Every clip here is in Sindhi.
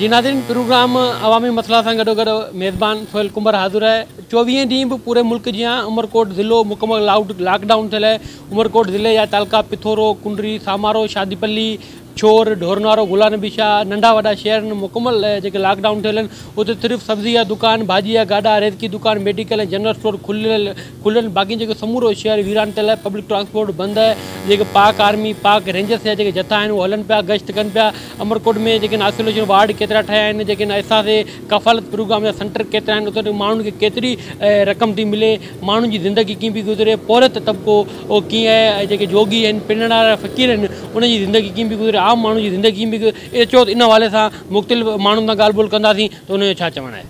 جي ناظرين پروگرام عوامي مسئلا سان گڏو گڏ ميزبان سهيل ڪنڀر حاضر آهي. 24 ڏينهن به پوري ملڪ جيان عمرڪوٽ ضلعو مڪمل لاڪ ڊائون ٿيل آهي. عمرڪوٽ ضلعي جا تعلقا پٿورو، ڪنري، سامارو، شادي پلي، ڇور، ڍورنارو، غلام نبي شاهه، ننڍا وڏا شهر مڪمل جيڪي لاڪ ڊائون ٿيل آهن اتي صرف سبزي جا دڪان، ڀاڄي جا گاڏا، ريزڪي دڪان، ميڊيڪل ۽ جنرل اسٽور کليل آهن. باقي جيڪو سمورو شهر ويران ٿيل آهي، پبلڪ ٽرانسپورٽ بند آهي. جيڪي پاڪ آرمي، پاڪ رينجرس جا جيڪي جٿا آهن اهي هلن پيا، گشت ڪن پيا. عمرڪوٽ ۾ جيڪي آئسوليشن وارڊ ڪيترا ٺهيا آهن، جيڪي احساس ڪفالت پروگرام جا سينٽر ڪيترا آهن، اتي ماڻهن کي ڪيتري رقم ٿي ملي، ماڻهن جي زندگي ڪيئن پئي گذري، پورهيت طبقو ڪيئن آهي، جيڪي جوڳي آهن، پنڻ وارا فقير آهن، انهن جي زندگي ڪيئن پئي گذري، عام ماڻهن جي زندگي ڪيئن پئي گذري. اچو ته ان حوالي سان مختلف ماڻهن سان ڳالهه ٻولهه ڪنداسين ته انهن جو ڇا چوڻ آهي.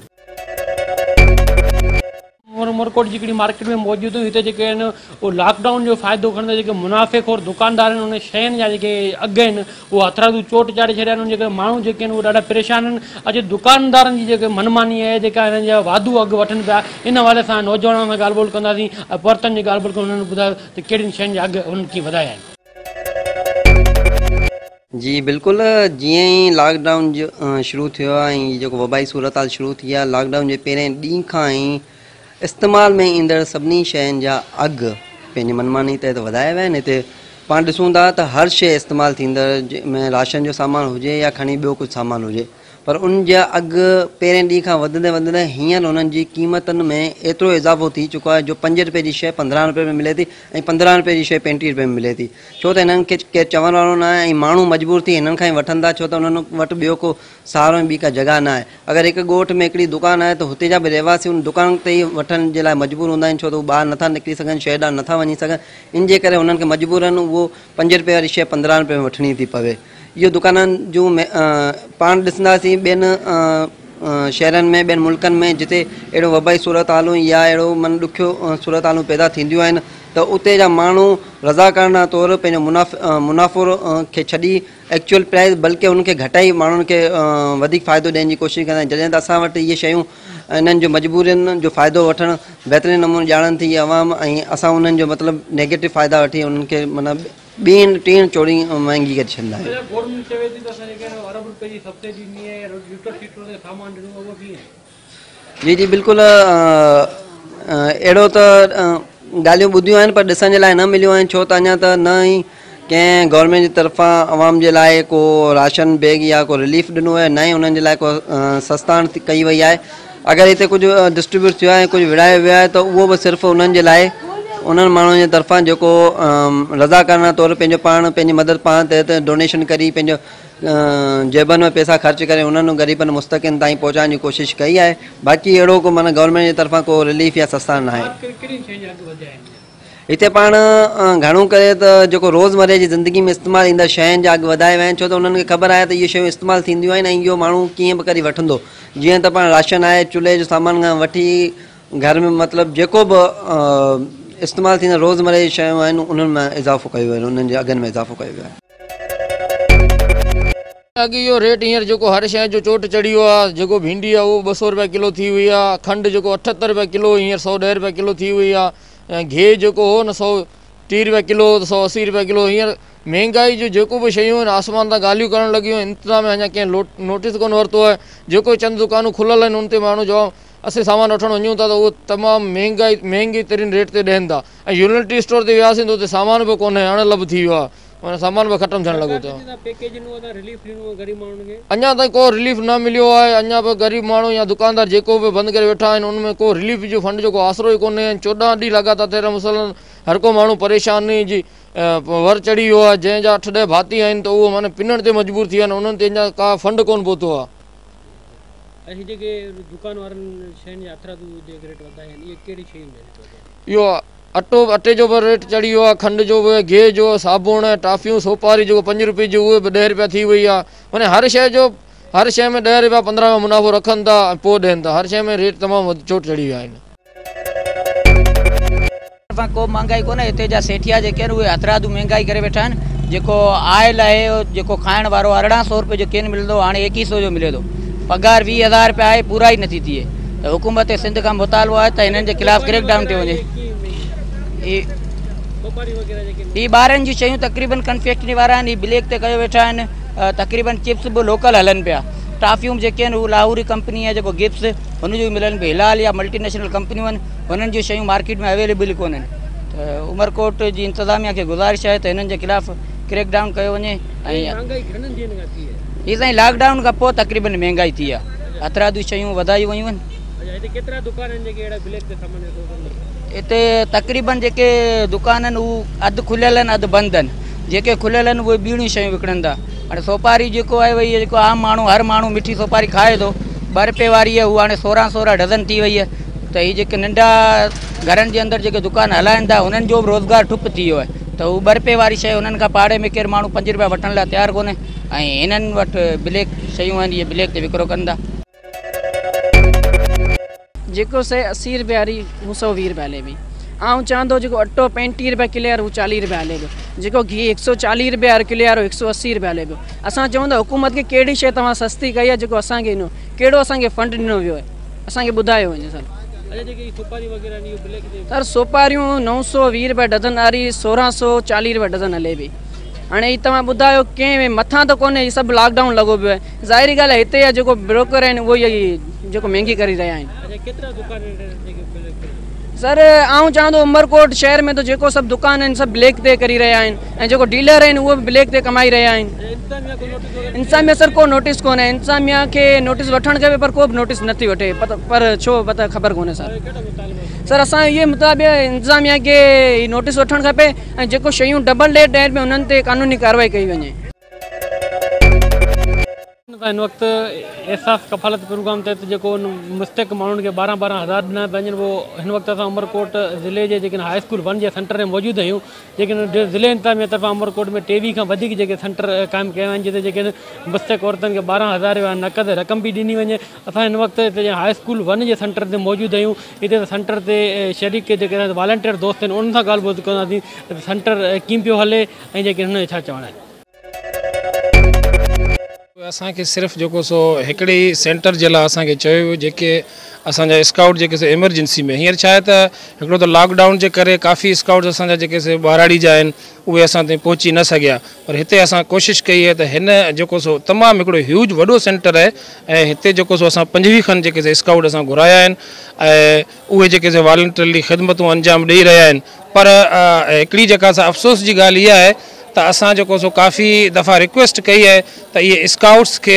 عمرڪوٽ جي هڪڙي مارڪيٽ ۾ موجود آهيون. هتي جيڪي آهن اهو لاڪ ڊائون جو فائدو کڻندي جيڪي منافعي خور دڪاندار آهن انهن شين جا جيڪي اگهه آهن اهو هٿرادو چوٽ چاڙهي ڇڏيا آهن. ان جي ڪري ماڻهو جيڪي آهن اهي ڏاڍا پريشان آهن. اڄ دڪاندارن جي جيڪي منماني آهي جيڪا هنن جا واڌو اگهه وٺن پيا ان حوالي سان نوجوانن سان ڳالهه ٻولهه ڪنداسين ۽ پورهيتن جي ڳالهه ٻولهه ڪنداسين. انهن ٻڌايو ته ڪهڙين شين جا اگهه انهن ڪيئن وڌايا آهن. جي بلڪل جيئن ئي لاڪ ڊائون شروع ٿيو آهي ۽ هي جيڪو وبائي صورتحال شروع ٿي آهي لاڪ ڊائون جي پهرين ڏينهن کان ئي استعمال ۾ ايندڙ سڀني شين جا اگهه پنهنجي منماني تحت وڌايا ويا آهن. هتي پاڻ ڏسون ٿا ته هر شيء استعمال ٿيندڙ جنهن ۾ راشن جو سامان هجي يا کڻي ٻيو ڪجهه سامان هجي پر ان جا اگهه پهرين ڏينهن کان وڌندي وڌندي هينئر انهن جي قيمتن ۾ ايترو اضافو ٿي چڪو آهي جو 5 رپئي جي شيء 15 رپئي ۾ ملي ٿي ۽ 15 رپئي جي شيء 35 رپئي ۾ ملي ٿي ڇو ته هنن کي ڪير چوڻ وارو نه آهي ۽ ماڻهو مجبور ٿي هنن کان ئي وٺن ٿا ڇو ته انهن وٽ ٻيو ڪو سهارو ۽ ٻي ڪا جڳهه نه آهي. اگر هڪ ڳوٺ ۾ هڪڙي دڪان آهي ته هتي جا به رهواسي ان دڪان تي ئي وٺڻ جي لاء مجبور هوندا آهن ڇو ته هو ٻاهر نٿا نڪري سگهن شهر ڏانهن نٿا وڃي سگهن ان جي ڪري هنن کي مجبورن اهو 5 رپئي واري شيء 15 رپئي ۾ وٺڻي ٿي پوي. اهو دڪانن جون پاڻ ڏسنداسين ٻين شهرن ۾ ٻين ملڪن ۾ جتي اهڙو وبائي صورتحالون يا اهڙو من ڏکيو صورتحالون پيدا ٿينديون آهن ته اتي جا ماڻهو رضاڪارانه طور پنهنجو منافعو کي ڇڏي ايڪچوئل پرائز بلڪه ان کي گهٽائي ماڻهن کي وڌيڪ فائدو ڏيڻ جي ڪوشش ڪندا آهن جڏهن ته اسان وٽ اهي شيون انهن جو مجبورين جو فائدو وٺڻ بهترين نموني ڄاڻن ٿي عوام ۽ اسان انهن جو مطلب نيگيٽو فائدا وٺي انهن کي معنيٰ ٻين ٽين چوڙي مهانگي ڪري ڇڏيندا آهيون. اڇا گورنمينٽ چوي ٿي ته اسان جيڪي آهن ارب روپين جي سبسڊي ڏني آهي لٽر سيٽر تي سامان ڏنو آهي اهو ڪيئن آهي؟ جي جي بلڪل اهڙو ته ڳالهيون ٻڌيون آهن پر ڏسڻ جي لاء نه مليون آهن ڇو ته اڃا ته نه ئي ڪنهن گورنمينٽ جي طرفان عوام جي لاء ڪو راشن بيگ يا ڪو رليف ڏنو ويو آهي نه ئي انهن جي لاء ڪو سستاڻ ڪئي وئي آهي اگر هتي ڪجهه ڊسٽريبيوٽ ٿيو آهي ۽ ڪجهه ورهايو ويو آهي ته اهو به صرف انهن جي لاء انهن ماڻهن جي طرفان جيڪو رضاڪارانه طور پنهنجو پاڻ پنهنجي مدد پاڻ تحت ڊونيشن ڪري پنهنجو جيبن ۾ پئسا خرچ ڪري انهن غريبن مستحقن تائين پهچائڻ جي ڪوشش ڪئي آهي باقي اهڙو ڪو معنيٰ گورنمينٽ جي طرفان ڪو رليف يا سستا ناهي. هتي پاڻ گهڻو ڪري ته جيڪو روزمرهه جي زندگي ۾ استعمال ايندڙ شين جا اگهه وڌايا ويا آهن ڇو ته انهن کي خبر آهي ته اهي شيون استعمال ٿينديون آهن ۽ اهو ماڻهو ڪيئن به ڪري وٺندو جيئن ته پاڻ راشن آهي چولهي جو سامان کان وٺي گهر ۾ مطلب جيڪو به استعمال ٿيندڙ روزمرهه جي شيون آهن انهن ۾ اضافو ڪيو ويو آهي انهن جي اگهن ۾ اضافو ڪيو ويو آهي. اڳ اهو ريٽ هينئر جيڪو هر شيء جو چوٽ چڙهي ويو آهي جيڪو ڀينڊي آهي اهو 200 رپيا ڪلو ٿي وئي آهي کنڊ جيڪو 78 رپيا ڪلو هينئر 110 رپيا ڪلو ٿي وئي آهي ۽ گيهه جيڪو هو نه 130 رپيا ڪلو هو ته 180 رپيا ڪلو هينئر مهنگائي جو جيڪو به شيون آهن آسمان تان ڳالهيون ڪرڻ لڳيون آهن انتظاميا اڃا ڪنهن نوٽيس ڪونه ورتو آهي جيڪو چند دڪانون کليل آهن ان تي ماڻهو جواب اسين سامان وٺڻ وڃون ٿا ته اهو تمام مهنگائي مهنگي ترين ريٽ تي ڏين ٿا ۽ يونٽي اسٽور تي وياسين ته اتي سامان به ڪونهي اڻ لڀ ٿي ويو آهي معنيٰ سامان به ختم ٿيڻ لڳو ته اڃا تائين ڪو رليف نه مليو آهي اڃا به غريب ماڻهو يا دڪاندار جيڪو به بند ڪري ويٺا آهن ان ۾ ڪو رليف جو فنڊ جو ڪو آسرو ئي ڪونهي ۽ 14 ڏينهن لڳاتار ٿيل مسلسل هر ڪو ماڻهو پريشاني جي ور چڙهي ويو آهي جنهن جا 8 10 ڀاتي آهن ته اهو معنيٰ پنڻ تي مجبور ٿي ويا آهن انهن تي اڃا ڪا فنڊ ڪونه پهتو آهي. ۽ هي جيڪي دڪان وارن شين جا هٿرادو جيڪي ريٽ وڌايا آهن اهي ڪهڙي شين جا ريٽ وڌيا آهن؟ اهو اٽو اٽي جو به ريٽ چڙهي ويو آهي کنڊ جو به گيهه جو صابڻ ٽافيون سوپاري جيڪو 5 روپئي جي اهي به 10 روپيا ٿي وئي آهي معنيٰ هر شيء جو هر شيء ۾ 10 روپيا 15 روپيا منافعو رکن ٿا ۽ پوء ڏين ٿا هر شيء ۾ ريٽ تمام چوٽ چڙهي ويا آهن. طرفان ڪو مهانگائي ڪونهي هتي جا سيٺيا جيڪي آهن اهي هٿرادو مهانگائي ڪري ويٺا آهن جيڪو آئل آهي جيڪو کائڻ وارو 1800 روپئي جو ڪين ملندو هاڻي 2100 جو ملي ٿو پگهار 20000 روپيا آهي پورا ئي نٿي ٿئي ته حڪومت سنڌ کان مطالبو آهي ته هنن جي خلاف ڪريڪ ڊائون ٿيو وڃي. هي ٻارن جون شيون تقريبن ڪنفيڪشنري وارا آهن هي بليڪ تي ڪيو ويٺا آهن تقريبن چپس به لوڪل هلن پيا ٽافيون به جيڪي آهن اهي لاهوري ڪمپني آهي جيڪو گپس هن جون ملن پيون. هلال يا ملٽي نيشنل ڪمپنيون آهن هنن جون شيون مارڪيٽ ۾ اويليبل ئي ڪونهن. ته عمرڪوٽ جي انتظاميا کي گذارش آهي ته هنن جي خلاف ڪريڪ ڊائون ڪيو وڃي. ۽ مهانگائي گهڻن ڏينهن کان ٿي آهي؟ هي سائين لاڪ ڊائون کان پوء تقريبن مهانگائي ٿي آهي، هٿرادو شيون وڌايون ويون آهن. اڇا هتي ڪيترا دڪان آهن جيڪي اهڙا بليڪ تي سامان وڪرو ڪن ٿا؟ هتي تقريبن جيڪي دڪان آهن هو اڌ کليل آهن اڌ بند آهن. جيڪي کليل آهن اهي ٻيڻيون شيون وڪڻن ٿا. هاڻي سوپاري جيڪو آهي ڀئي جيڪو عام ماڻهو هر ماڻهو مٺي سوپاري کائي ٿو، 2 رپئي واري آهي هو هاڻي 16 16 ڊزن ٿي وئي آهي. ته هي جيڪي ننڍا گهرن جي اندر جيڪي دڪان هلائن ٿا هنن جو به روزگار ٺپ ٿي ويو آهي. ته هو 2 رپئي واري شيء هنن کان پاڙي ۾ ڪير ماڻهو 5 رپيا وٺڻ لاء تيار ڪونهي ۽ هنن وٽ بليڪ شيون آهن اهي بليڪ تي وڪرو ڪن ٿا. جيڪو شيء 80 رپيا واري هو 120 رپيا هلي پئي. آئون چوان ٿو جيڪو اٽو 35 رپيا ڪلي وارو هو 40 رپيا هلي پيو. جيڪو گيهه 140 رپيا وارو ڪلي وارو 180 رپيا هلي پيو. اسان چئون ٿا حڪومت کي ڪهڙي شيء توهان سستي ڪئي آهي جيڪو اسان کي ڏنو، ڪهڙو اسان کي فنڊ ڏنو ويو آهي، اسان کي ٻڌايو وڃي سر. سر سوپاريون 920 رپيا ڊزن واري 1640 رپيا ڊزن هلي پئي. هاڻي هي توهان ٻڌايو ڪنهن مٿان ته ڪونهي، هي سڀ لاڪ ڊائون لڳو پيو آهي. ظاهري ڳالهه آهي هتي جا جيڪو بروڪر آهن اهي ئي جيڪو مهنگي ڪري رهيا آهن. سر آئون چوان ٿو عمرڪوٽ شهر ۾ ته جيڪو سڀ دڪان آهن سڀ بليڪ تي ڪري رهيا آهن ۽ جيڪو ڊيلر آهن اهي به بليڪ تي ڪمائي رهيا آهن. انتظاميا سر ڪو نوٽيس ڪونهي، انتظاميا کي نوٽيس وٺڻ کپي پر ڪو به نوٽيس نٿي وٺي پر ڇو پتو خبر ڪونهي سر. سر اسان جو اهو مطالبو آهي انتظاميا کي نوٽيس وٺڻ کپي ۽ جيڪو شيون ڊبل ريٽ آهن انهن تي قانوني ڪارروائي ڪئي وڃي. هن وقت احساس ڪفالت پروگرام تحت جيڪو مستحق ماڻهن کي 12 12 هزار ڏنا پيا وڃن اهو هن وقت اسان عمرڪوٽ ضلعي جي جيڪي هاء اسڪول 1 جي سينٽر ۾ موجود آهيون. جيڪي ضلعي انتظاميا طرفان عمرڪوٽ ۾ 23 کان وڌيڪ جيڪي سينٽر قائم ڪيا ويا آهن جتي جيڪي مستحق عورتن کي 12 هزار رپيا نقد رقم به ڏني وڃي. اسان هن وقت هتي هاء اسڪول 1 جي سينٽر تي موجود آهيون. هتي سينٽر تي شريڪ جيڪي والنٽيئر دوست آهن انهن سان ڳالهه ٻولهه ڪنداسين ته سينٽر ڪيئن پيو هلي ۽ جيڪي هن جو ڇا چوڻ آهي. اسان کي صرف جيڪو سو هڪڙي ئي سينٽر جي لاء اسان کي چيو ويو جيڪي اسان جا اسڪائوٽ جيڪي سي ايمرجنسي ۾ هينئر ڇا آهي ته هڪڙو ته لاڪ ڊائون جي ڪري ڪافي اسڪائوٽس اسان جا جيڪي سي ٻهراڙي جا آهن اهي اسان تائين پهچي نه سگهيا پر هتي اسان ڪوشش ڪئي آهي ته هن جيڪو سو تمام هڪڙو هيوج وڏو سينٽر آهي ۽ هتي جيڪو سو اسان 25 کن جيڪي سي اسڪائوٽ اسان گهرايا آهن ۽ اهي جيڪي سي والنٽرلي خدمتون انجام ڏئي رهيا آهن پر هڪڙي جيڪا سا افسوس جي ڳالهه اها آهي ته اسان جيڪو سو ڪافي دفعا رڪويسٽ ڪئي آهي ته اهي اسڪائوٽس کي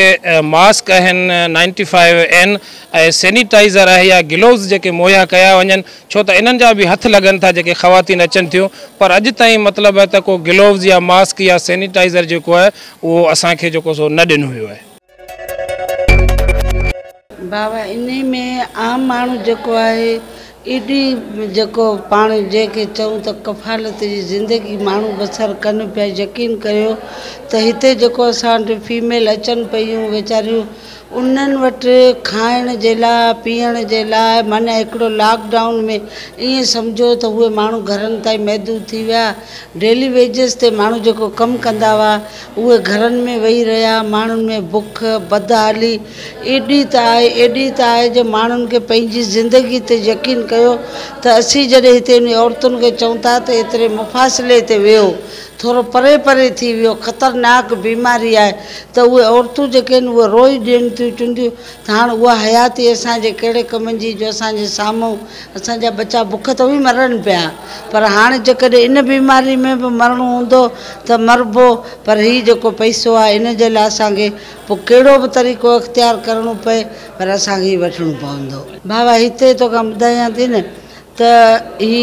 ماسڪ آهن 95 اين ۽ سينيٽائيزر آهي يا گلوز جيڪي مهيا ڪيا وڃن ڇو ته انهن جا به هٿ لڳن ٿا جيڪي خواتين اچن ٿيون پر اڄ تائين مطلب آهي ته ڪو گلوز يا ماسڪ يا سينيٽائيزر جيڪو آهي اهو اسان کي جيڪو سو نه ڏنو ويو آهي. بابا انهي ۾ عام ماڻهو جيڪو آهي ايڏي جيڪو پاڻ جنهن کي چئون ته ڪفالت جي زندگي ماڻهو بسر ڪن پيا يقين ڪريو ته هتي جيڪو اسان وٽ فيميل اچن پيون ويچاريون انهن وٽ کائڻ جي لاء پيئڻ جي لاء معنيٰ هڪڙو لاڪ ڊائون ۾ ائين سمجهو ته اهي ماڻهو گهرن تائين محدود ٿي ويا ڊيلي ويجز تي ماڻهو جيڪو ڪم ڪندا هئا اهي گهرن ۾ ويهي رهيا، ماڻهن ۾ بک، بدحالي ايڏي ته آهي، ايڏي ته آهي جو ماڻهن کي پنهنجي زندگي تي يقين ڪيو ته اسين جڏهن هتي انهي عورتن کي چئون ٿا ته ايتري مفاصلي تي ويهو، ٿورو پري پري ٿي ويهو، خطرناڪ بيماري آهي ته اهي عورتون جيڪي آهن اهي روئي ڏين ٿيون، چونديون ته هاڻ اها حياتي اسان جي ڪهڙي ڪم جي جو اسان جي سامهون اسان جا ٻچا بک ته اهي مرن پيا پر هاڻ جيڪڏهن ان بيماري ۾ به مرڻو هوندو ته مربو پر هي جيڪو پئسو آهي ان جي لاء اسان کي پوء ڪهڙو به طريقو اختيار ڪرڻو پئي پر اسان کي هي وٺڻو پوندو. بابا هتي توکان ٻڌايان ٿي نه ته هي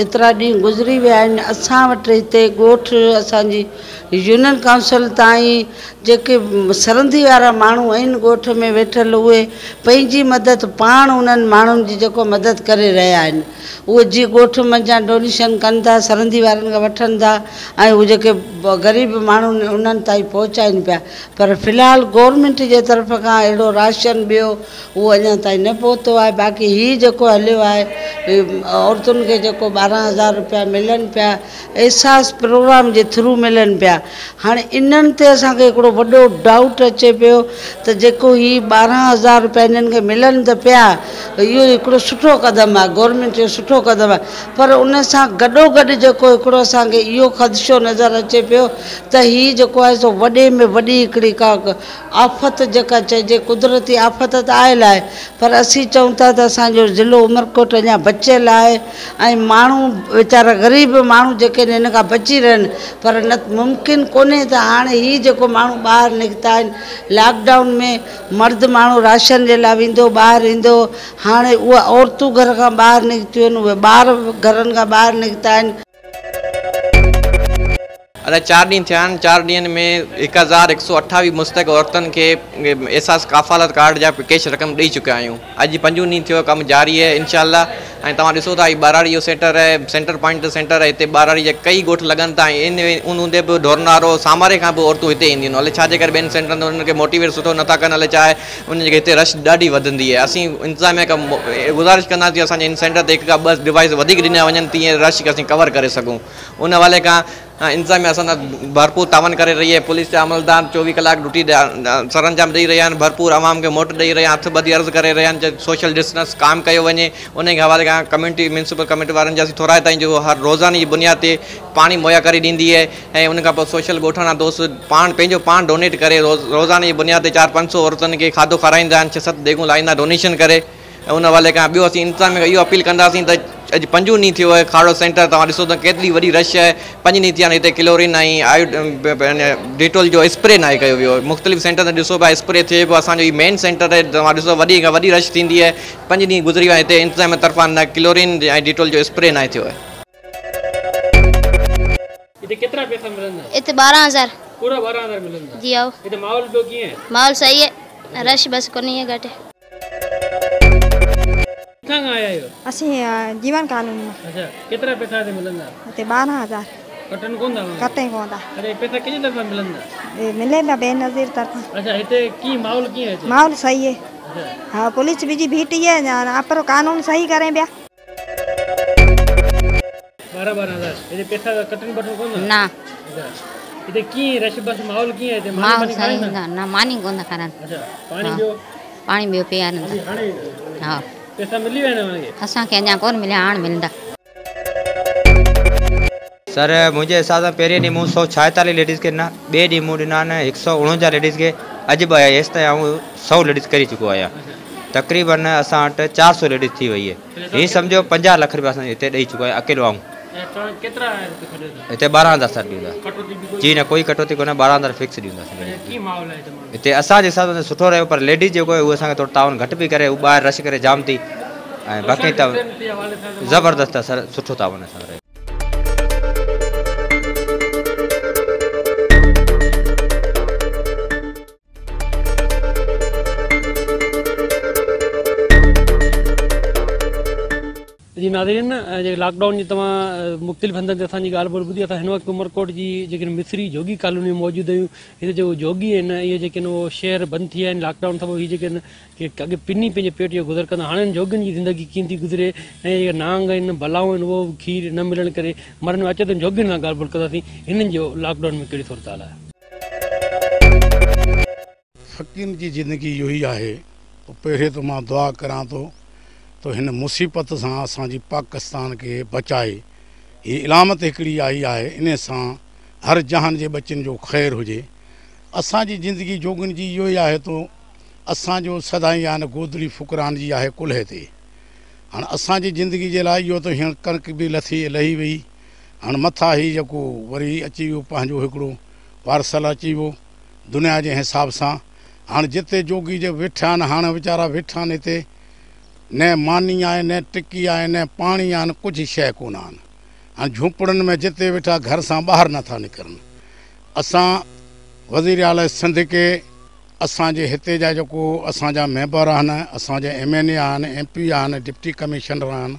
ايترا ڏينهن گذري ويا آهن اسان وٽ هتي ڳوٺ اسان جي يونين ڪائونسل تائين جيڪي سرندي وارا ماڻهو آهن ڳوٺ ۾ ويٺل اهي پنهنجي مدد پاڻ انهن ماڻهن جي جيڪو مدد ڪري رهيا آهن اهي جيئن ڳوٺ منجهان ڊونيشن ڪن ٿا سرندي وارن کان وٺن ٿا ۽ اهي جيڪي غريب ماڻهو آهن انهن تائين پهچائين پيا پر في الحال گورنمينٽ جي طرف کان اهڙو راشن ٻيو اهو اڃا تائين نه پهتو آهي باقي هي جيڪو هليو آهي عورتن کي جيڪو 12000 رپيا ملن پيا احساس پروگرام جي ٿرو ملن پيا. هاڻي انهن تي اسان کي هڪڙو وڏو ڊائوٽ اچي پيو ته جيڪو هي 12000 رپيا انهن کي ملن ته پيا، اهو هڪڙو سٺو قدم آهي، گورنمينٽ جو سٺو قدم آهي، پر ان سان گڏو گڏ جيڪو هڪڙو اسان کي اهو خدشو نظر اچي پيو ته هي جيڪو آهي سو وڏي ۾ وڏي هڪڙي ڪا آفت جيڪا چئجي قدرتي آفت ته آيل آهي، پر اسين چئون ٿا ته اسان جو ضلعو عمرڪوٽ اڃا بچيل آهي ۽ ماڻهو ويچارا غريب ماڻهو جيڪي آهن هن کان بچي رهن، پر نه ممڪن ڪونهي ته هاڻي هي جيڪو ماڻهو ٻاهر نڪتا آهن لاڪ ڊائون ۾ مرد ماڻهو راشن جي لاءِ ويندو ٻاهر ايندو، هاڻي اهي عورتون گهر کان ٻاهر نڪتيون آهن، اهي ٻار گهرن کان ٻاهر نڪتا آهن. الائي 4 ڏينهن ٿيا آهن، 4 ڏينهن ۾ 1128 مستحق عورتن کي احساس ڪفالت ڪارڊ جا ڪيش رقم ڏئي چڪيا آهيون. اڄ پنجون ڏينهن ٿيو، ڪم جاري آهي انشاء الله. ۽ توهان ڏسو ٿا هي ٻهراڙي جو سينٽر آهي، سينٽر پوائنٽ سينٽر آهي، هتي ٻهراڙي جا ڪئي ڳوٺ لڳن ٿا ۽ ان هوندي به ڍورنارو ساماري کان به عورتون هتي اينديون آهن. الائي ڇا جي ڪري ٻين سينٽرن تي انهن کي موٽيويٽ سٺو نٿا ڪن، الائي ڇا آهي انهن جي هتي رش ڏاڍي وڌندي آهي. اسين انتظاميا کان گذارش ڪنداسين اسان جي هن سينٽر تي 1 کان 2 ڊوائيس وڌيڪ ڏنا وڃن تيئن رش کي اسين ڪور ڪري سگهون. ان حوالي کان انتظاميا اسان سان ڀرپور تعاون ڪري رهي آهي. پوليس جا عملدار 24 ڪلاڪ ڊيوٽي سر انجام ڏئي رهيا آهن، ڀرپور عوام کي موٽ ڏئي رهيا آهن، هٿ ٻڌي عرض ڪري رهيا آهن ته سوشل ڊسٽنس قائم ڪيو وڃي. ان کي حوالي کان ڪميونٽي ميونسپل ڪميٽي وارن جا اسين ٿورائتا آهيون جو هر روزاني جي بنياد تي پاڻي مهيا ڪري ڏيندي آهي ۽ ان کان پوءِ سوشل ڳوٺاڻا دوست پاڻ پنهنجو پاڻ ڊونيٽ ڪري روزاني جي بنياد تي 400-500 عورتن کي کاڌو کارائيندا آهن، 6-7 ديگون لائيندا ڊونيشن ڪري. ۽ ان حوالي کان ٻيو اسين انتظاميا کي اهو اپيل ڪنداسين ته اڄ پنجون ڏينهن ٿيو آهي کاڙو سينٽر، توهان ڏسو ته ڪيتري وڏي رش آهي. 5 ڏينهن ٿيا آهن هتي ڪلورين ۽ ڊيٽول جو اسپري ناهي ڪيو ويو. مختلف سينٽر تي ڏسو پيا اسپري ٿئي پيو، اسان جو هي مين سينٽر آهي، توهان ڏسو وڏي کان وڏي رش ٿيندي آهي. 5 ڏينهن گذري ويا هتي انتظاميا طرفان نه ڪلورين ۽ ڊيٽول جو اسپري ناهي ٿيو آهي. هتي ڪيترا پئسا ملندا؟ هتي 12000. پورا 12000 ملندا؟ جي ها. هتي ماحول ٻيو ڪيئن آهي؟ ماحول صحيح آهي، رش بس ڪونهي آهي گهٽ. ڪٿان کان آيا آهيو؟ اسين جيون ڪالوني مان. اڇا، ڪيترا پئسا هتي ملندا؟ هتي 12000. ڪٽن ڪونه ٿا؟ ڪٽن ڪونه ٿا. اري پئسا ڪنهن جي طرفان ملندا؟ ملي پيا بينظير طرفان. اڇا، هتي ڪيئن ماحول ڪيئن آهي؟ ماحول صحيح آهي. ها، پوليس به جي بيٺي آهي، آپرو قانون صحيح ڪري پيا. 12-12 هزار هتي پئسا ڪٽن بٽن ڪونه ٿا؟ نه. اڇا، هتي ڪيئن رش بس ماحول ڪيئن آهي هتي؟ ماحول صحيح نه، ماني ڪونه ٿا کارائن. اڇا، پاڻي ٻيو؟ پاڻي ٻيو پيارن ٿا. هاڻي ها پئسا ملي ويا آهن اوهان کي؟ اسان کي اڃا ڪونه مليا، هاڻي ملندا. سر منهنجي حساب سان پهرين ڏينهن مون 146 ليڊيز کي ڏنا، ٻئي ڏينهن مون ڏنا آهن 149 ليڊيز کي، اڄ به هيس تائين آئون 100 ليڊيز ڪري چڪو آهيان. تقريبن اسان وٽ 400 ليڊيز ٿي وئي آهي. هي سمجهو 50 لک رپيا اسان هتي ڏئي چڪو آهيان اڪيلو آئون. هتي 12000 سر ڏيون ٿا. جي نه، ڪوئي ڪٽوتي ڪونهي، 12000 فڪس ڏيون ٿا. هتي اسان جي حساب سان سٺو رهيو، پر ليڊيز جيڪو آهي اهو اسان کي ٿورو تعاون گهٽ پئي ڪري، هو ٻاهر رش ڪري جام ٿي ۽ باقي ته زبردست آهي سر، سٺو تعاون اسان رهيو. جي ناظرين، جيڪي لاڪ ڊائون جي توهان مختلف هنڌن تي اسان جي ڳالهه ٻولهه ٻڌي، اسان هن وقت عمرڪوٽ جي جيڪي مصري جوڳي ڪالوني ۾ موجود آهيون. هتي جيڪو جوڳي آهن اهي جيڪي آهن اهو شهر بند ٿي ويا آهن لاڪ ڊائون سبب. هي جيڪي آهن ڪي اڳي پني پنهنجي پيٽ جو گذر ڪندا، هاڻي هن جوڳين جي زندگي ڪيئن ٿي گذري ۽ جيڪي نانگ آهن بلائون آهن اهو به کير نه ملڻ ڪري مرن ۾ اچو ته جوڳين سان ڳالهه ٻولهه ڪنداسين هنن جو لاڪ ڊائون ۾ ڪهڙي صورت حال آهي. فقيرن جي زندگي اهو ئي آهي ته پهرين ته مان دعا ڪران ٿو ته هن مصيبت سان اسان جي پاڪستان کي بچائي. هي علامت هڪڙي آئي آهي، ان سان هر جهان جي ٻچن جو خير هجي. اسان جي زندگي جوڳين جي اهو ئي آهي ته اسان جو سدائين آهي نه گودڙي فقران جي آهي ڪلهي تي. هاڻ اسان جي زندگي جي لاء اهو ته هينئر ڪڻڪ به لٿي لهي وئي، هاڻ مٿان هي جيڪو وري اچي ويو پنهنجو هڪڙو پارسل اچي ويو دنيا جي حساب سان. هاڻ جتي جوڳي جي ويٺا آهن، هاڻ ويچارا ويٺا آهن هتي، نه ماني آهي نه ٽڪي آهي نه پاڻي آهي نه ڪجهه شيء ڪونه آهن. هاڻ جهوپڙن ۾ جتي ويٺا گهر سان ٻاهر نٿا نڪرن. اسان وزير اعليٰ سنڌ کي اسان جي هتي جا جيڪو اسان جا ميمبر آهن، اسان جا ايم اين اي آهن، ايم پي آهن، ڊپٽي ڪمشنر آهن،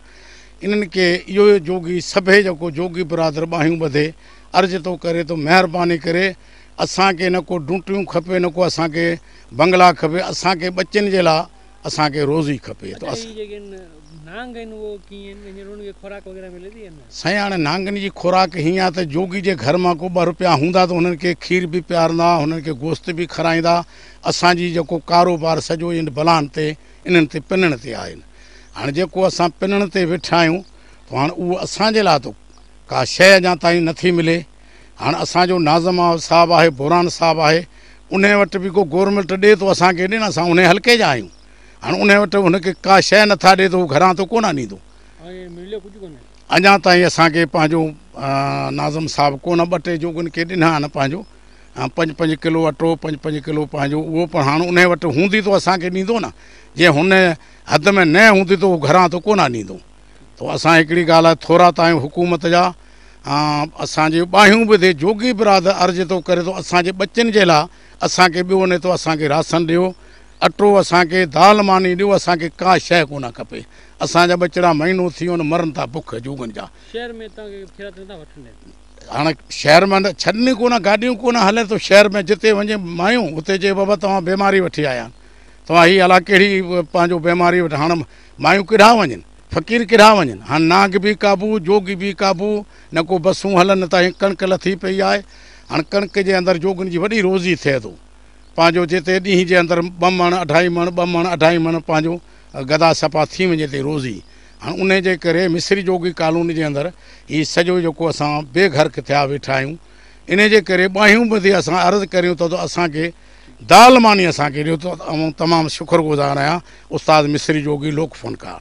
انهن کي اهو جوڳي سڀئي جيڪو جوڳي برادر ٻاهيون ٻڌي عرض ٿو ڪري ته مهرباني ڪري اسان کي نه ڪو ڊوٽيون کپي نه ڪو اسان کي بنگلا کپي، اسان کي ٻچن جي لاء असांखे रोज़ी खपे। त साईं हाणे नांगनि जी ख़ुराक हीअं आहे त जोगी जे घर मां को 2 रुपया हूंदा त हुननि खे खीर बि पीआरंदा, हुननि खे गोश्त बि खाराईंदा। असांजी जेको कारोबार सॼो इन बलानि ते इन्हनि ते पिनण ते आहिनि। हाणे जेको असां पिनण ते वेठा आहियूं त हाणे उहो असांजे लाइ त का शइ अञा ताईं नथी मिले। हाणे असांजो नाज़िम साहिबु आहे, बुरान साहिबु आहे, उन वटि बि को गवर्नमेंट ॾिए थो असांखे ॾिए न, असां उन हल्के जा आहियूं। हाणे उन वटि हुनखे का शइ नथा ॾिए त उहो घरां त कोन ॾींदो। अञा ताईं असांखे पंहिंजो नाज़िम साहिबु कोन 2 टे जोगनि खे ॾिना आहिनि पंहिंजो 5-5 किलो अटो, 5-5 किलो पंहिंजो उहो, पर हाणे उन वटि हूंदी त असांखे ॾींदो न, जे हुन हद में न हूंदी त उहो घरां त कोन ॾींदो। त असां हिकिड़ी ॻाल्हि आहे, थोरा था आहियूं हुकूमत जा, असांजी ॿाहियूं ॿधे जोगी बिरादर अर्ज़ु थो करे थो असांजे ॿचनि जे लाइ असांखे ॿियो न थो असांखे राशन ॾियो, अटो असांखे, दाल मानी ॾियो, असांखे का शइ कोन खपे। असांजा ॿचड़ा महीनो थी वियो मरनि था बुख जोगनि जा। हाणे शहर में छॾनि कोन, गाॾियूं कोन हले त शहर में जिते वञे मायूं उते चए बाबा तव्हां बीमारी वठी आया आहिनि, तव्हां हीअ अलाए कहिड़ी पंहिंजो बीमारी वठि। हाणे मायूं केॾां वञनि, फ़क़ीर केॾां वञनि? हाणे नाग बि क़ाबू, जोगी बि क़ाबू, न को बसूं हलनि, न त कणिक लथी पई आहे। हाणे कणिक जे अंदरि जोगनि जी वॾी रोज़ी थिए थो पंहिंजो, जिते ॾींहं जे अंदरि 2 मण 2.5 मण, 2 मण 2.5 मण पंहिंजो गदा सफ़ा थी वञे थी रोज़ी। हाणे उन जे करे मिस्री जोगी कॉलोनी जे अंदरि हीउ सॼो जेको असां बेघर थिया वेठा आहियूं, इन जे करे ॿाहियूं ॿधे असां अर्ज़ु करियूं था त असांखे दाल मानी असांखे ॾियो त आउं तमामु शुक्रगुज़ार आहियां उस्ताद मिस्री जोगी लोक फनकार।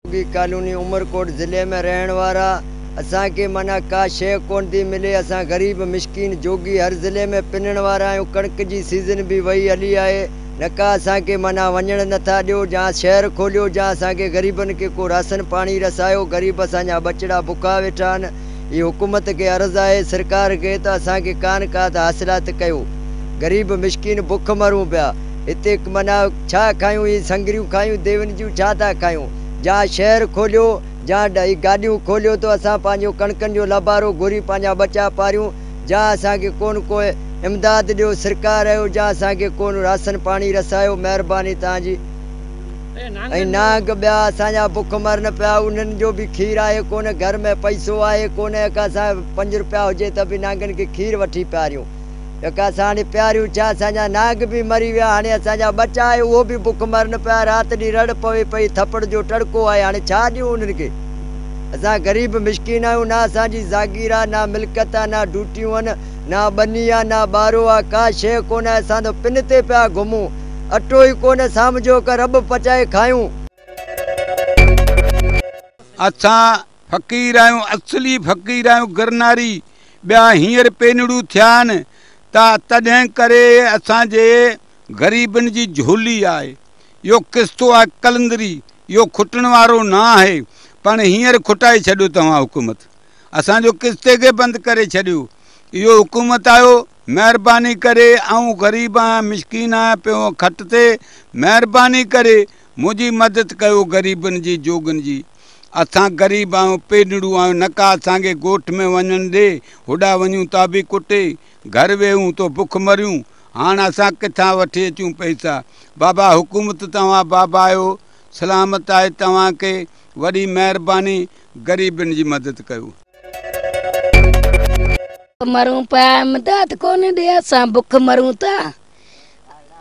जोगी कॉलोनी उमरकोट ज़िले में रहण वारा असांखे माना का शइ कोन थी मिले। असां ग़रीब मिसकीन जोगी हर ज़िले में पिनण वारा आहियूं। कणिक जी सीज़न बि वई हली आहे, न का असांखे माना वञण नथा ॾियो। जा शहर खोलियो, जा असांखे ग़रीबनि खे को राशन पाणी रसायो। ग़रीब असांजा ॿचड़ा भुखा वेठा आहिनि। हीअ हुकूमत खे अर्ज़ु आहे सरकार खे त असांखे का न का त हासिलात कयो। ग़रीब मिसकीन बुख मरूं पिया। हिते माना छा खायूं, इहे संगरियूं खायूं, देवनि जूं छा था खायूं। जा शहर खोलियो, जा गाॾियूं खोलियो त असां पंहिंजो कणिकनि जो लबारो घुरी पंहिंजा ॿचा पारियूं। जा असांखे कोन को इमदाद ॾियो सरकार आहियो, जा असांखे कोन राशन पाणी रसायो। महिरबानी तव्हांजी। ऐं नांग ॿिया असांजा बुख मरनि पिया, उन्हनि जो बि खीर आहे कोन, घर में पैसो आहे कोन। असां 5 रुपया हुजे त बि नांगनि खे खीर वठी पीआरियूं। असां हाणे पीआरियूं छा, असांजा नांग बि मरी विया। हाणे असांजा ॿचा आहे उहो बि बुख मरनि पिया। राति ॾींहुं रड़ पवे पई, थपड़ जो टड़को आहे। हाणे छा ॾियूं उन्हनि खे? असां ग़रीब मिसकीन आहियूं, न असांजी जागीर आहे, न मिल्कत आहे, न ड्यूटियूं आहिनि, न ॿनी आहे, न ॿारो आहे, का शइ कोन आहे। असां त पिन ते पिया घुमूं, अटो ई कोन शाम जो रब पचाए खायूं। असां फ़क़ीर आहियूं, असली फ़क़ीर आहियूं, गिरनारी। ॿिया हींअर पेनड़ू थिया आहिनि त तॾहिं करे असांजे ग़रीबनि जी झोली आहे। इहो किस्तो आहे कलंदरी, इहो खुटण वारो न आहे, पर हींअर खुटाए छॾियो तव्हां हुकूमत, असांजो किस्ते खे बंदि करे छॾियो। इहो हुकूमत आयो, महिरबानी करे, आउं ग़रीब आहियां, मिसकीन आहियां, पियो खट ते, महिरबानी करे मुंहिंजी मदद कयो ग़रीबनि जी, जोगनि जी। असां ग़रीब आहियूं, पेनड़ू आहियूं, न का असांखे ॻोठ में वञण ॾे, होॾा वञूं त बि कुटे, घर वेहूं तो बुख मरियूं। हाणे असां किथां वठी अचूं पैसा? बाबा हुकूमत तव्हां बाबा आहियो, सलामत आहे तव्हांखे, वॾी महिरबानी, ग़रीबनि जी मदद कयो। मरूं पिया, इमदाद कोन ॾे, असां बुख मरूं था।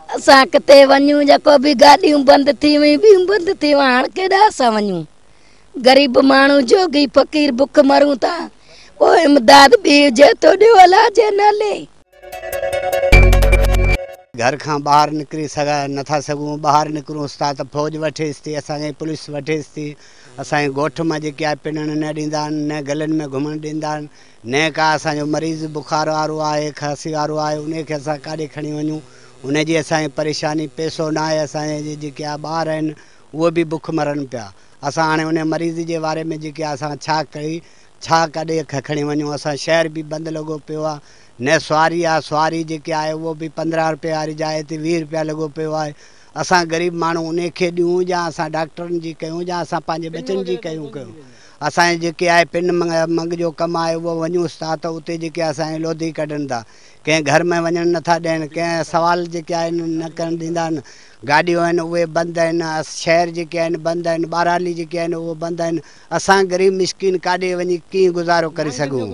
असां किथे वञूं, जेको बि गाॾियूं बंदि थी वयूं, ॿियूं बंदि थी वयूं, हाणे केॾां असां वञूं? ग़रीब माण्हू जोगी फ़क़ीर बुख मरूं था। को इमदाद बि हुजे तो ॾियो अलाह जे नाले। घर खां ॿाहिरि निकिरी सघा नथा सघूं, ॿाहिरि निकिरूं था त फ़ौज वठेसि थी, असांखे पुलिस वठेसि थी। असांजे ॻोठ मां जेके आहे पिनण न ॾींदा आहिनि, न गलियुनि में घुमण ॾींदा आहिनि, न का असांजो मरीज़ बुखार वारो आहे, खांसी वारो आहे, उनखे असां काॾे खणी वञूं? उनजी असांखे परेशानी, पैसो न आहे। असांजे जेके आहे ॿार आहिनि उहे बि बुख मरनि पिया। असां हाणे उन मरीज़ जे बारे में जेके असां छा कई, छा काॾे खणी वञूं? असां शहर बि बंदि लॻो पियो आहे, न सुवारी आहे, सुवारी जेकी आहे उहो बि 15 रुपये वारी जाइ ते 20 रुपया लॻो पियो आहे। असां ग़रीब माण्हू उनखे ॾियूं या असां डॉक्टरनि जी कयूं या असां पंहिंजे ॿचनि जी कयूं कयूं? اسان جي جيڪي آهي پن منگ جو ڪم آهي اهو وڃونس ٿا ته اتي جيڪي اسان کي لوڌي ڪڍن ٿا. ڪنهن گهر ۾ وڃڻ نه ٿا ڏين، ڪنهن سوال جيڪي آهن نه ڪرڻ ڏيندا آهن. گاڏيون آهن اهي بند آهن، شهر جيڪي آهن بند آهن، ٻهراڙي جيڪي آهن اهي بند آهن. اسان غريب مسڪين ڪاڏي وڃي ڪيئن گذارو ڪري سگهون.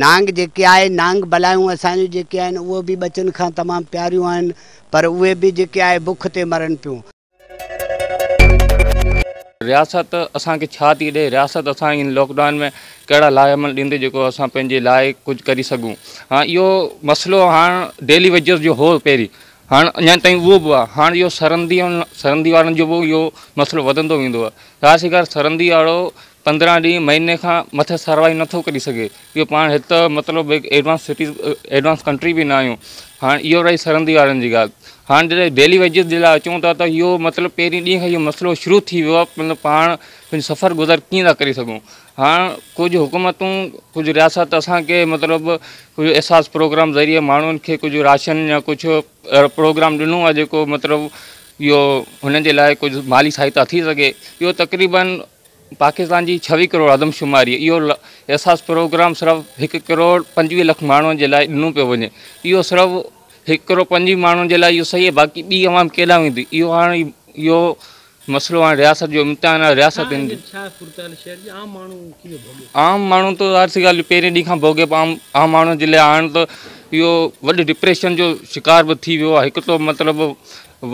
نانگ جيڪي آهي نانگ بلايون اسان جون جيڪي آهن اهي به ٻچن کان تمام پياريون آهن پر اهي به جيڪي آهي بک تي مرن پيون. رياست اسان کي ڇا ٿي ڏي، رياست اسان کي هن لاڪ ڊائون ۾ ڪهڙا لاء عمل ڏيندي جيڪو اسان پنهنجي لاء ڪجهه ڪري سگهون. ها اهو مسئلو هاڻ ڊيلي ويجز جو هو پهرين، هاڻ اڃا تائين اهو به آهي. هاڻ اهو سرندي سرندي وارن جو به اهو مسئلو وڌندو ويندو آهي. ظاهر سي ڳالهه سرندي وارو 15 ڏينهن مهيني کان مٿي سروائيو نٿو ڪري سگهي. اهو پاڻ هت مطلب هڪ ايڊوانس سٽيز ايڊوانس ڪنٽري به نه آهيون. هاڻ اهو رهي سرندي وارن جي ڳالهه. هاڻ جڏهن ڊيلي ويجز جي لاء اچون ٿا ته اهو مطلب پهرين ڏينهن کان اهو مسئلو شروع ٿي ويو آهي. مطلب پاڻ پنهنجو سفر گذر ڪيئن ٿا ڪري سگهون. هاڻ ڪجهه حڪومتون ڪجهه رياست اسان کي مطلب ڪجهه احساس پروگرام ذريعي ماڻهن کي ڪجهه راشن يا ڪجهه پروگرام ڏنو آهي جيڪو مطلب اهو هنن جي لاء ڪجهه مالي سهائتا ٿي سگهي. اهو تقريبن پاڪستان جي 26 ڪروڙ آدمشماري اهو احساس پروگرام صرف 1 ڪروڙ 25 لک ماڻهن جي لاء ڏنو پيو وڃي. اهو صرف 1 ڪروڙ 25 ماڻهن جي لاء اهو صحيح آهي، باقي ٻي عوام ڪيڏانهن ويندي؟ اهو هاڻ اهو مسئلو هاڻي رياست جو امتحان آهي. رياست ان عام ماڻهو ته ظاهر سي ڳالهه پهرين ڏينهن کان ڀوڳي پيو. عام ماڻهو جي لاء هاڻ ته اهو وڏي ڊپريشن جو شڪار به ٿي ويو آهي. هڪ ته مطلب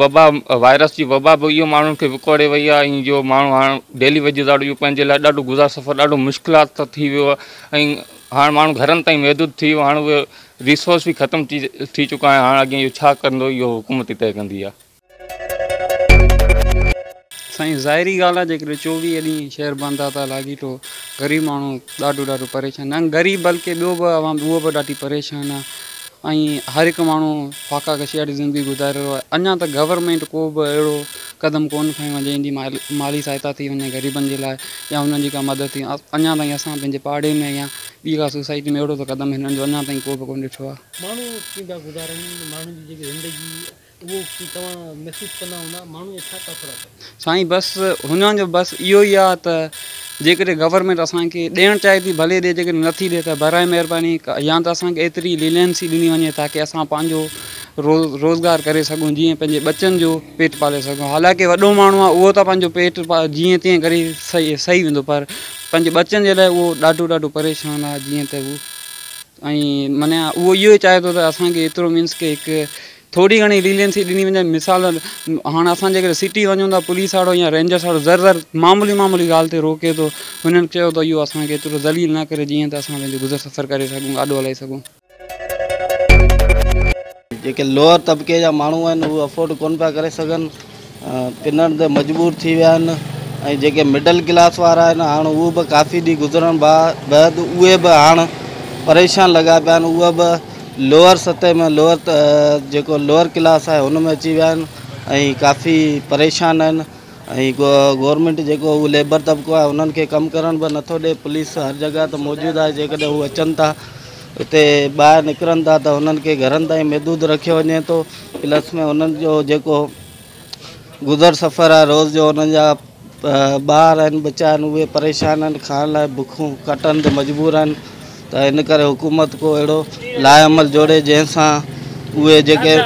وبا وائرس جي وبا به اهو ماڻهن کي وڪوڙي وئي آهي ۽ جو ماڻهو هاڻ ڊيلي ويجز وارو اهو پنهنجي لاء ڏاڍو گذار سفر ڏاڍو مشڪلات سان ٿي ويو آهي ۽ هاڻ ماڻهو گهرن تائين محدود ٿي ويو. هاڻ اهي ريسورس به ختم ٿي چڪا آهن. هاڻ اڳيان اهو ڇا ڪندو اهو حڪومت ئي طئي ڪندي آهي. سائين ظاهري ڳالهه آهي جيڪڏهن 24 ڏينهن شهر بند آهي ته لاڳيتو غريب ماڻهو ڏاڍو ڏاڍو پريشان نه غريب بلڪه ٻيو به عوام اهو به ڏاڍي پريشان آهي ۽ هر هڪ ماڻهو فاقا ڪشي واري زندگي گذاري رهيو آهي اڃا ته گورنمينٽ ڪو به اهڙو قدم ڪونه کنيو آهي جنهن جي مالي سهائتا ٿي وڃي غريبن جي لاء يا انهن جي ڪا مدد ٿي اڃا تائين اسان پنهنجي پاڙي ۾ يا ٻي ڪا سوسائٽي ۾ اهڙو ته قدم هنن جو اڃا تائين ڪو به ڪونه ڏٺو آهي. ماڻهو ڪيئن پيا گذارن ماڻهن جي جيڪي زندگي اهو ڪي توهان محسوس ڪندا هوندا ماڻهن جا ڇا تاثرات آهن؟ سائين بس هنن جو بس اهو ئي آ ته جيڪڏهن گورنمينٽ اسان کي ڏيڻ چاهي ٿي ڀلي ڏي جيڪڏهن نٿي ڏي ته برائي مهرباني يا ته اسان کي ايتري لينينسي ڏني وڃي تاڪه اسان پنهنجو روزگار ڪري سگهون جيئن پنهنجي ٻچن جو پيٽ پالي سگهون حالانڪه وڏو ماڻهو آ اهو ته پنهنجو پيٽ جيئن تيئن ڪري سهي ويندو پر پنهنجي ٻچن جي لاء اهو ڏاڍو ڏاڍو پريشان آ جيئن ته هو ۽ معنيٰ اهو اهو ئي چاهي ٿو ته اسان کي ايترو مينس ڪي هڪ ٿوري گهڻي لينينسي ڏني وڃي مثال هاڻ اسان جيڪڏهن سٽي وڃون ٿا پوليس وارو يا رينجرس وارو ذر ذر معمولي معمولي ڳالهه تي روڪي ٿو هنن چيو ته اهو اسان کي ايترو ذليل نه ڪري جيئن ته اسان پنهنجو گذر سفر ڪري سگهون گاڏو هلائي سگهون. جيڪي لوئر طبقي جا ماڻهو آهن اهي افورڊ ڪونه پيا ڪري سگهن پنڻ تي مجبور ٿي ويا آهن ۽ جيڪي مڊل ڪلاس وارا آهن هاڻ اهي به ڪافي ڏينهن گذرڻ بعد اهي به هاڻ پريشان لڳا پيا آهن اهي به لوئر سطح ۾ لوئر جيڪو لوئر ڪلاس آهي ان ۾ اچي ويا آهن ۽ ڪافي پريشان آهن ۽ گورنمينٽ جيڪو هو ليبر طبقو آهي انهن کي ڪم ڪرڻ به نٿو ڏي پوليس هر جڳهه تي موجود آهي جيڪڏهن هو اچن ٿا اتي ٻاهر نڪرن ٿا ته انهن کي گهرن تائين محدود رکيو وڃي ٿو پلس ۾ انهن جو جيڪو گذر سفر آهي روز جو انهن جا ٻار آهن ٻچا آهن اهي پريشان آهن کائڻ لاء بکون ڪٽڻ تي مجبور آهن ته ان ڪري حڪومت ڪو اهڙو لائحه عمل جوڙي جنهن سان اهي جيڪي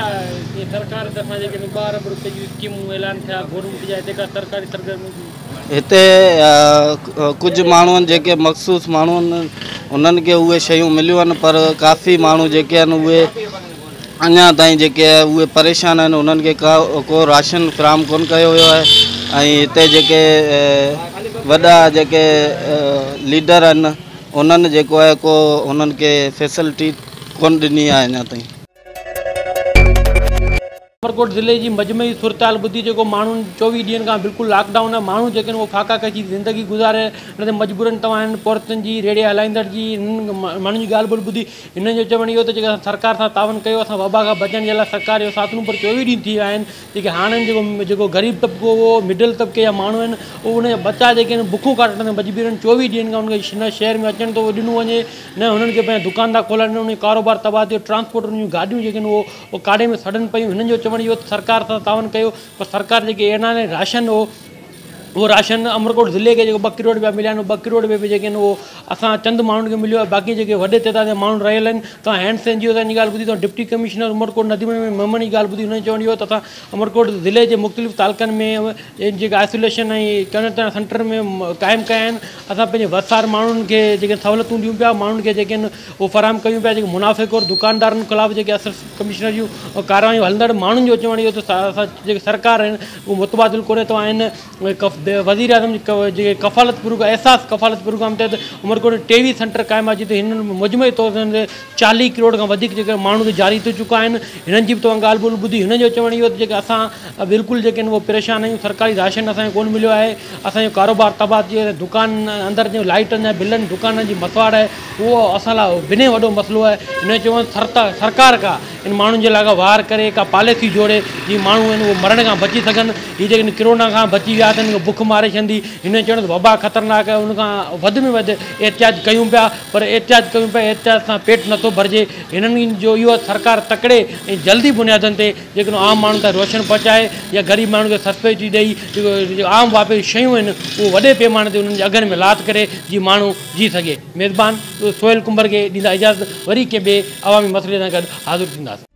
سرڪار طرفان جيڪي 12 ارب روپين جون اسڪيمون اعلان ٿيا گورنمينٽ جا هتي ڪا سرڪاري سرگرميون ٿيون؟ هتي ڪجهه ماڻهو آهن جيڪي مخصوص ماڻهو آهن انهن کي اهي شيون مليون آهن پر ڪافي ماڻهو جيڪي آهن اهي اڃا تائين جيڪي آهي اهي پريشان آهن انهن کي ڪا ڪو راشن فراهم ڪونه ڪيو ويو آهي ۽ هتي جيڪي وڏا جيڪي ليڊر آهن انهن جيڪو آهي ڪو انهن کي فيسلٽي ڪونه ڏني آهي اڃا تائين. عمرڪوٽ ضلعي جي مجموعي صورتحال ٻڌي جيڪو ماڻهن 24 ڏينهن کان بلڪل لاڪ ڊائون آهي ماڻهو جيڪي آهن اهي فاقا ڪشي جي زندگي گذاري ان تي مجبور آهن توهان هنن پورهيتن جي ريڙهي هلائيندڙ جي هنن ماڻهن جي ڳالهه ٻولهه ٻڌي هنن جو چوڻ اهو ته جيڪي اسان سرڪار سان تعاون ڪيو اسان وبا کان بچڻ جي لاء سرڪار جو ساٿ ڏنو پر 24 ڏينهن ٿي ويا آهن جيڪي هاڻ جيڪو جيڪو غريب طبقو اهو مڊل طبقي جا ماڻهو آهن اهي ان جا ٻچا جيڪي آهن بکون ڪاٽڻ تي مجبور آهن 24 ڏينهن کان انهن کي نه شهر ۾ اچڻ ٿو ڏنو وڃي نه هنن کي پنهنجا دڪان ٿا کولائڻ ڏين انهن جو ڪاروبار تباهه ٿيو ٽرانسپورٽرن جون گاڏيون جيڪي آهن اهو ڪاڙهي ۾ سڙن پيون هنن جو چوڻ اهو ته سرڪار سان تعاون ڪيو پر سرڪار جيڪي اعلان راشن هو اهو راشن عمرڪوٽ ضلعي کي جيڪو ٻه ڪروڙ رپيا مليا آهن اهي ٻه ڪروڙ رپيا به جيڪي آهن اهو اسان چند ماڻهن کي مليو آهي باقي جيڪي وڏي تعداد ۾ ماڻهو رهيل آهن توهان هينڊس اين جي او جي ڳالهه ٻڌي توهان ڊپٽي ڪمشنر عمرڪوٽ نديم ميمڻ جي ڳالهه ٻڌي هن جو چوڻ اهو ته اسان عمرڪوٽ ضلعي جي مختلف تعلقن ۾ جيڪي آئسوليشن ۽ ڪوارنٽائن سينٽر ۾ قائم ڪيا آهن اسان پنهنجي وسار ماڻهن کي جيڪي سهولتون ڏيون پيا ماڻهن کي جيڪي آهن اهو فراهم ڪيون پيا جيڪي منافعي خور دڪاندارن خلاف جيڪي اسسٽنٽ ڪمشنر جون ڪارروايون هلندڙ ماڻهن جو چوڻ اهو ته اسان جيڪي سرڪار آهن اهو متبادل ڪونهي ته آهن وزيراعظم جي ڪفالت پروگرام احساس ڪفالت پروگرام تحت عمرڪوٽ ۾ 23 سينٽر قائم آهي جتي هنن مجموعي طور تي 40 ڪروڙ کان وڌيڪ جيڪي ماڻهن کي جاري ٿي چڪا آهن هنن جي به توهان ڳالهه ٻولهه ٻڌي هنن جو چوڻ اهو ته جيڪي اسان بلڪل جيڪي آهن اهو پريشان آهيون سرڪاري راشن اسان کي ڪونه مليو آهي اسان جو ڪاروبار تباهه ٿي ويو آهي دڪان اندر جون لائيٽن جا بلن دڪانن جي مسواڙ آهي اهو اسان لاء بنهه وڏو مسئلو آهي. هن چيو ته سرڪار ڪا ان ماڻهن جي لاء ڪا واهر ڪري، ڪا پاليسي جوڙي جيئن ماڻهو آهن اهي مرڻ کان بچي سگهن. هي جيڪڏهن ڪرونا کان بچي ويا ته هنن کي بک ماري ڇڏندي. هن چيو ته وبا خطرناڪ آهي ان کان وڌ ۾ وڌ احتياط ڪيون پيا پر احتياط ڪيون پيا احتياط سان پيٽ نٿو ڀرجي. هنن جو اهو آهي ته سرڪار تڪڙي ۽ جلدي بنيادن تي جيڪڏهن عام ماڻهن تائين راشن پهچائي يا غريب ماڻهن کي سبسڊي ڏئي جيڪو عام واهپي جون شيون آهن اهو وڏي پيماني تي انهن جي اگهن ۾ لاٿ ڪري جيئن ماڻهو جي سگهي. ميزبان سهيل ڪنڀر کي ڏيندا اجازت وري ڪنهن ٻئي عوامي مسئلي سان گڏ حاضر ٿينداسين.